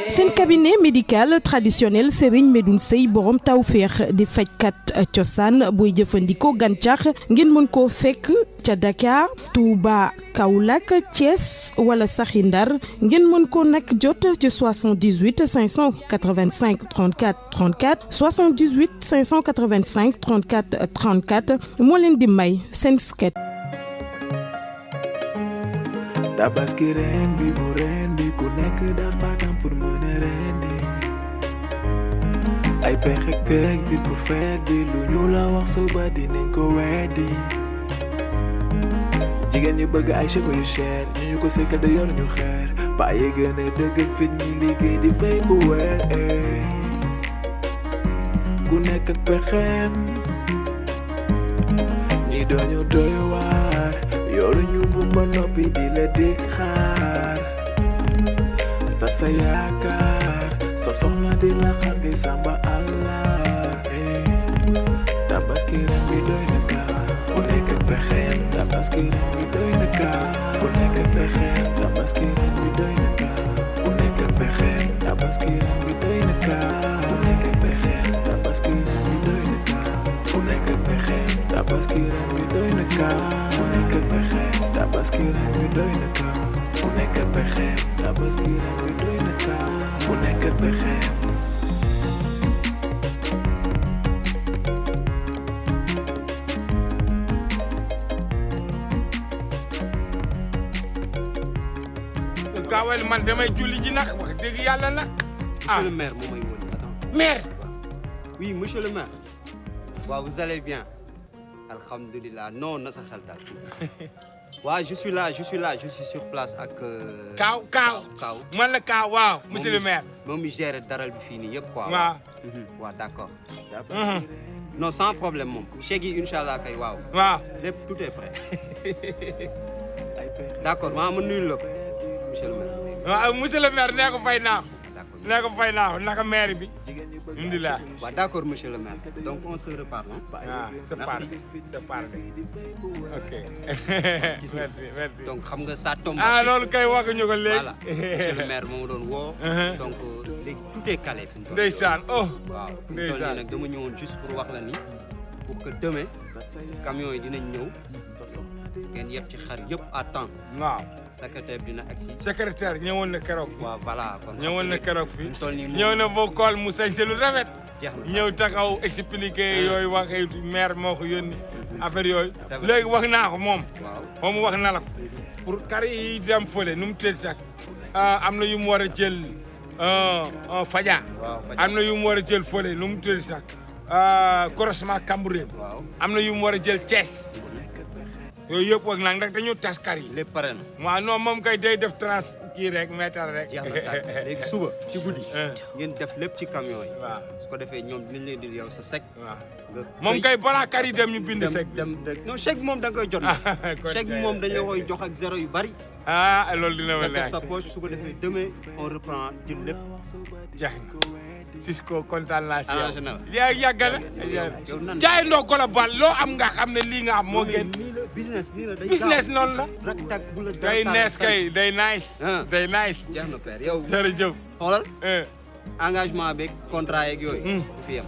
seen cabinet médical traditionnel Serigne Medoune Seye borom tawféex di fajkat cosaan booy jëfandikoo gàncax ngeen mën koo fekk ca Dakar Touba Kaolack Thiès wala saxi Ndar ngeen mën ko nag jot ci 78 585 34 34 78 585 34 34 moo leen di may seen sket. Tabaski ren bi bu ren bi ku nekk das bagam pour mën a rendi ay pexe teg di pour feet bi lu ñu la wax suba dinañ ko weddi jigéen ñi bëgg ay cheveux yu cher ñu ko sekkal da yor ñu xeer bàyyi gën a dëgër fit ñi liggéey di fay ku weer ku nekk ak pexem ñi dañu doy waar yoru ñu bumba noppi di la dig xaar ta sa yaakaar sa soxna di la xaar di samba Allah tabaski ren bi doy na kaa ku nekk pexeem tabaski ren bi doy na kaa ku nekk pexeem tabaski ren bi doy na kaa ku nekk pexeem tabaski ren bi doy na kaa ku nekk pexeem tabaski ren bi doy na kaa ku nekk pexeem tabaski ren bi doy na kaa ku nekk pexeem tabaski ren bi doy na kaa ku nekk pexeem tabaski ren bi doy na kaa ku nekk pexeem gaawal man damay julli ji nag wax dëgg yàlla nag. Monsieur le maire moom mooy woon. Maire. Oui, monsieur le maire. waaw vous allez bien. alhamdulilah non na sa xel daal. waaw je suis là je suis sur place ak. Kaaw. man la Kaaw waaw monsieur le maire. moom mi gère daral bi fii nii yëpp quoi. waaw. waaw d'accord. non sans problème moom. chèque yi incha allah kay waaw. waaw lépp tout est prêt. d'accord maa ma nuyu la ko monsieur le maire. waaw monsieur le maire nee ko fay naa ko. nee ko fay naa ko naka maire bi. alhamdulilah. waaw d'accord monsieur le maire donc on se reparle. ah c'est parlé. ok. merci. donc xam nga ça tombe. ah loolu kay wax ñu ko léegi. voilà monsieur le maire moo doon woo. donc léegi tout est calé. ndeysaan oh. waaw ndeysaan nag dama ñëwoon juste pour wax la ni pour que demain camion yi dinañ ñëw ngeen yeb ci xar yëpp à temps. waaw. secrétaire dina agsi. secrétaire ñëwoon na keroog. waaw voilà kon ñëwoon na keroog fii. nii ñëw na boo kool mu sañse lu rafet. jeex na ñëw taxaw expliqué yooyu wax maire moo ko yónni affaire yooyu. léegi wax naa ko moom. waaw moom wax na la ko. pour kar yi dem fële nu mu tëdd sax am na yu mu war a jël faja. am na yu mu war a jël fële nu mu tëdd sax croisement Cambérène. am na yu mu war a jël Thiès. yooyu yëpp wax naa ndax dañoo tas kar yi. lépp pare na. waaw non moom kay day def trans kii rek métal rek. jeex na tàkk léegi suba ci guddi. ngeen def lépp ci camion yi. waaw su ko defee ñoom dinañ leen di yow sa sec. waaw moom kay balaa kar yi dem ñu bind sec. non chèque moom da nga koy jot. chèque bi moom dañ la koy jox ak zéro yu bari. ah loolu dina ma neex. sa poche su ko defee demain on reprend jël lépp. jeex Cisco kontaan naa si yow. général yàgg na. jaay ndoo ko la bal loo am nga xam ne lii nga am moo gën. business nii la day business noonu la. rak tak bu la day nees kay day nice. day nice. jeex na père yow. jërëjëf. xoolal. engagement beeg contrat yeeg yooyu. du fi yem.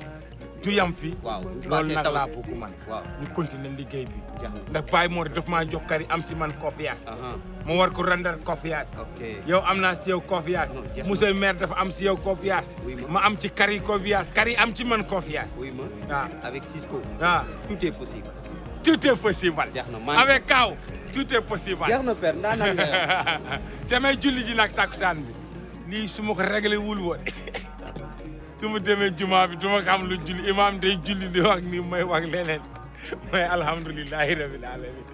du yem fii. waaw loolu nag laa bëgg man. waaw ñu continuer liggéey bi. jeex na ndax Baye Mor daf maa jox kari am ci man confiance. mu war ko rendre confiance. ok yow am naa si yow confiance. monsieur le maire dafa am si yow confiance. ma am ci kari confiance kari am ci man confiance. oui ma waaw avec Cisco. waaw tout est possible. tout est possible. jeex na avec Kaaw tout est possible. jeex na père ndaanaan nga. te may julli ji nag takkusaan bi lii su ma ko réglé wul woon su ma demee jumaa bi du ma xam lu julli imaam day julli di wax nii may wax leneen mooy alhamdulilahi rabil alamin.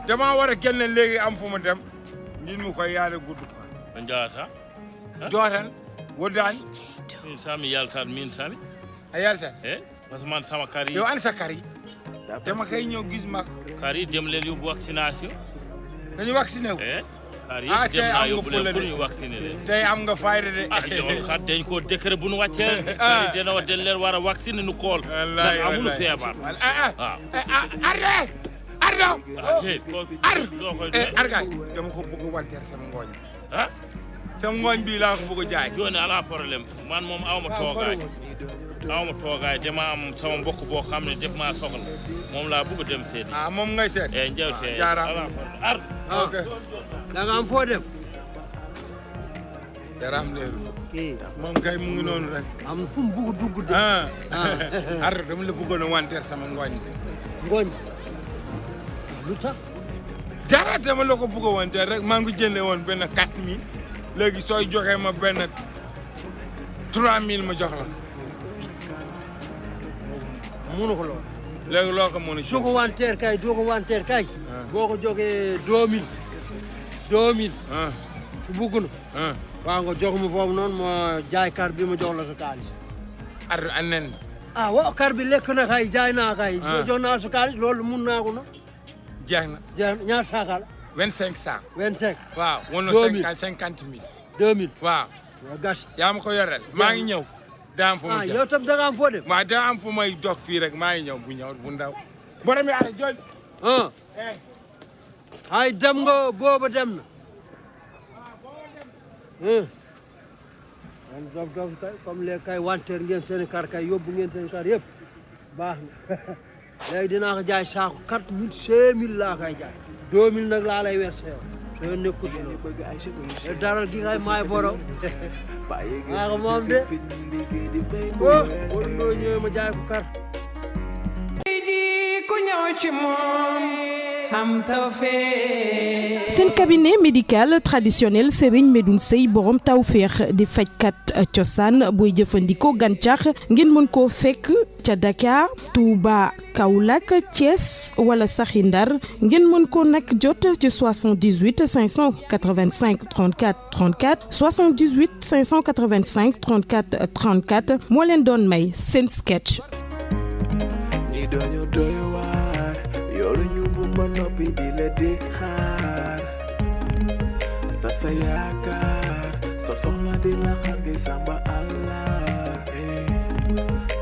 dama war a génne léegi am fu ma dem ñun mu koy yaade gudd on jawata jootan woddani min sami yaltat min tani a yaltat e par ce que man sama kari yo an sa kari dama koy ñëw gis mag. xar yi dem leen yóbbu vaccination. dañu vacciné wu. xar yi dem naa yóbbu leen pour ñu vacciné leen. tey am nga fayda de. yow xar dañ ko décret bu nu wàccee. xar yi dina wax dañ leen war a vacciner nu kool. wallaay ndax amul feebar. Ardo. Ar. Argaay dama ko bëgg a wanteer sama ngooñ. sama ngooñ bii laa ko bëgg a jaay. jooni ala problème man moom aw ma toogaay dama am sama mbokk boo xam ne def maa soxla moom laa bëgg dem seeti. moom ngay seet. njaw see jaaraam ar. ok. da nga am foo dem. jaaraam de. kii moom kay mu ngi noonu rek. am fu mu bugg dugg de. Ardo dama la bëggoon a wanteer sama ngooñ. ngooñ. lu tax. dara dama la ko bëgg a wanteer rek maa ngi jëndee woon benn 4000 léegi sooy joxee ma benn 3000 ma jox la. mënu ko lool. léegi loo ko mën a. doo ko wanteer kay. boo ko jógee 2000. 2000. su bugg na. waaw nga jox ma foofu noonu ma jaay kar bi ma jox la sa xaalis. Ardo anen. waaw kar bi lekk na kay jaay naa kay. jox naa sa xaalis loolu mun naa ko na. jeex na. ñaar saaka la. 25 saak. 25. waaw woon na 50 000. 2000. waaw. gas. yaa ma ko yoreel maa ngi ñëw. daa am fu mu yow tam da nga am foo dem. waaw daa am fu may doog fii rek maa ngi ñëw bu ñëw bu ndaw. borom yi ay jooy. ay dem nga booba dem na. man dof kay comme léegi kay wanteer ngeen seen kar kay yóbbu ngeen seen kar yëpp baax na léegi dinaa ko jaay saako 4000 5000 laa koy jaay 2000 nag laa lay versé yow soo nekkul si loolu daral gi kay maay borom maa ko moom de boo ñëwee ma jaay ko kar ku ñëw ci moom am tawfeex. seen cabinet médical traditionnel Serigne Medoune Seye borom tawfeex di fajkat cosaan booy jëfandikoo gàncax ngeen mën koo fekk ca Dakar Touba Kaolack Thiès wala saxi Ndar ngeen mën ko nag jot ci 78 585 34 34 78 585 34 34 moo leen doon may seen sketch. Ni dañu doy waar yoruñu bu ma noppi di la dégg xaar ta sa yaakaar sa soxna di la xaar gi samba Allah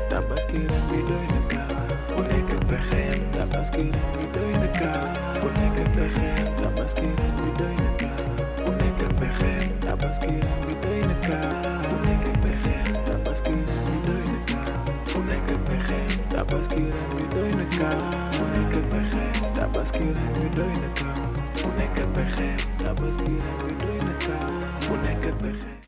tabaski ren bi doy na kaar ku nekk pexeem tabaski ren bi doy na kaar ku nekk pexeem tabaski ren bi doy na kaar ku nekk pexeem tabaski ren bi doy na kaar ku nekk pexeem tabaski ren bi doy na kaar ku nekk pexeem tabaski ren bi doy na kaar ku nekk pexeem tabaski ren bi doy na kaar ku nekk pexeem tabaski ren bi doy